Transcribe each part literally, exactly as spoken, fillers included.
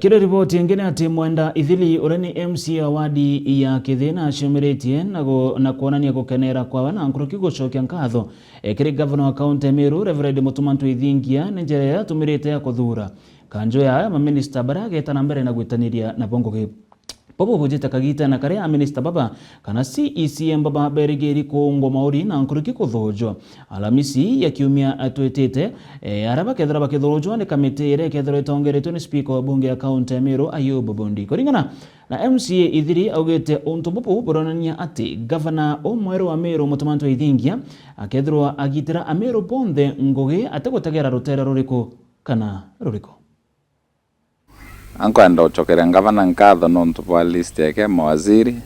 Kiri riboti ingi ni ati Mwenda Ithili, uria ni M C A wa wadi ya Kithina, aciumiritie na gu-, na kwonania gukenera kwawe na nkuruki gucokia nkatho, e, kiri gavana wa kaunti ya Meru, Reverend Mutuma M'Ethingia, ni njira iria atumirite ya kuthuura kanju ya maminista baria ageeta na mbere na gwitaniria nabo ngugi. Bobo bujite kagitene karia aminista baba kana C E C M baba berigiri kuungwa mauri na nkuruki kuthujwa. Alamisi ya kiumia twitite, e, aria bakethirwa bakithujwa ni kamiti iria ikethirwa itongeretwe ni spika wa bunge ya kaunti ya Meru, Ayub Bundi. Kuringana na M C A Ithiri, augite untu bubu buronania ati gavana umweru wa Meru, Mutuma M'Ethingia, akethirwa agitira Ameru bonthe ngugi atigutegera rutere ruriku kana ruriku. Ankwenda gucokeria ngavana nkatho nontu bwa list yake ya mawaziri.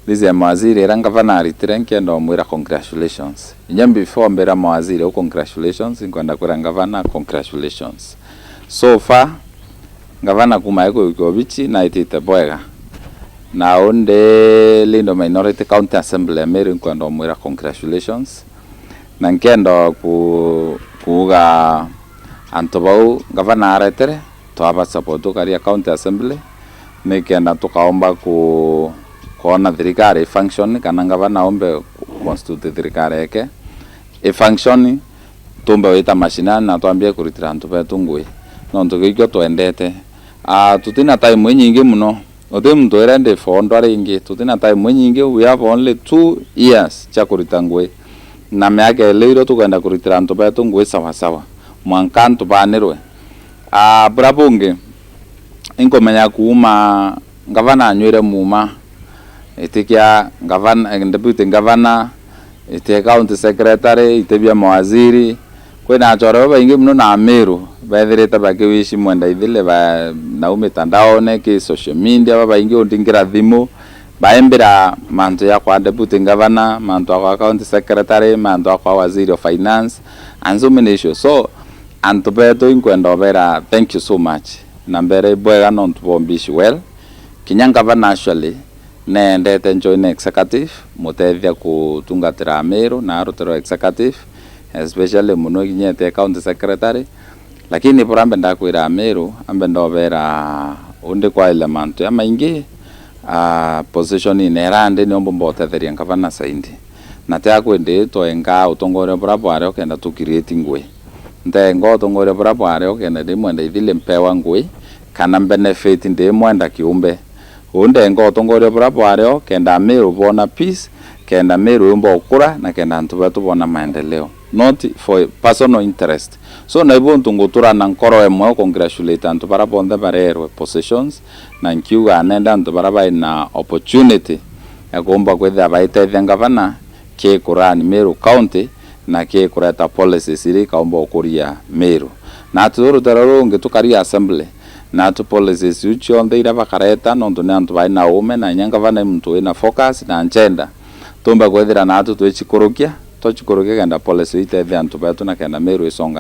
List ya mawaziri iria ngavana aritire, nkienda umwira congratulations. Inya before mbira mawaziri au congratulations, nkwenda kwira ngavana congratulations. So far, ngavana kuma aikujukia obichi naitite bwega. Na undi Leader of Minority County Assembly ya Meru, nkwenda umwira congratulations. Na nkenda ku-, kuuga antu bau ngavana aretere, twaba support tukari a county assembly, nikenda tukaomba ku-, kwona thirikari i function, kana ngavana aumbe ku-, constitute thirikari yake i function, tumbe gwita mashinani na twambie kuritira antu betu ngui, nontu giu ikio twendete. Ah, tutina time inyingi muno. Guti muntu uria ndi fondwa ringi, tutina time inyingi, we have only two years cia kurita ngui. Na miaka iri irio tukwenda kuritira antu betu ngui sawa sawa, mwanka antu banirwe. Ah, buria bungi, inkumenya kuuma ngavana anywire muuma, itikia ngavana, deputy governor, iti county secretary, iti bia mawaziri. Kwina achore babaingi muno na Ameru bethirite bakiwishi Mwenda Ithili ba, nau mitandaone, ki social media, babaingi undingira thimu, baimbira mantu jakwa deputy governor, mantu jakwa county secretary, mantu jakwa waziri of finance, and so many issues. So, antu betu inkwenda ubera thank you so much. Na mbere bwega nontu bwa umbishi well. Kinya ngavana actually neendete njoine executive, mutethia kutungatira Ameru na arutirwa executive, especially muno ikinyete county secretary. Lakini buria mbendaa kwira Ameru, ambenda ubera undi kwaile mantu jamaingi, ah, position ine irandi niyo mbumba utetheria ngavana saindi. Na ti akwindi twenga utongoria buria bwari ukenda tu create ngui. Ndenga utongoria buria bwari ukenda ndi Mwenda Ithili mpewa ngui, kana benefit ndi Mwenda kiumbe. Uu ndenga utongoria buria bwari o kenda Meru boona peace, kenda Meru yumba ukura, na kenda antu betu boona maendeleo, not for personal interest. So, naibu untu ngutura na nkoro emwe u congratulate antu baria bonthe bareerwe positions, na nkiuga nenda antu baria bai na opportunity ya kuumba kwithira baitethia ngavana ki kurani Meru County, na ki kureta policies iria ikaumba gukuria Meru. Na atu rutere rungi tukari assembly, na atu policies iu cionthe iria bakareta, nontu ni antu bai na uume, na inya ngavana i muntu wina focus, na nchenda tumbe kwithira na atu twicikurukia, twacikurukia kenda policy iu itethia antu betu na kenda Meru isonga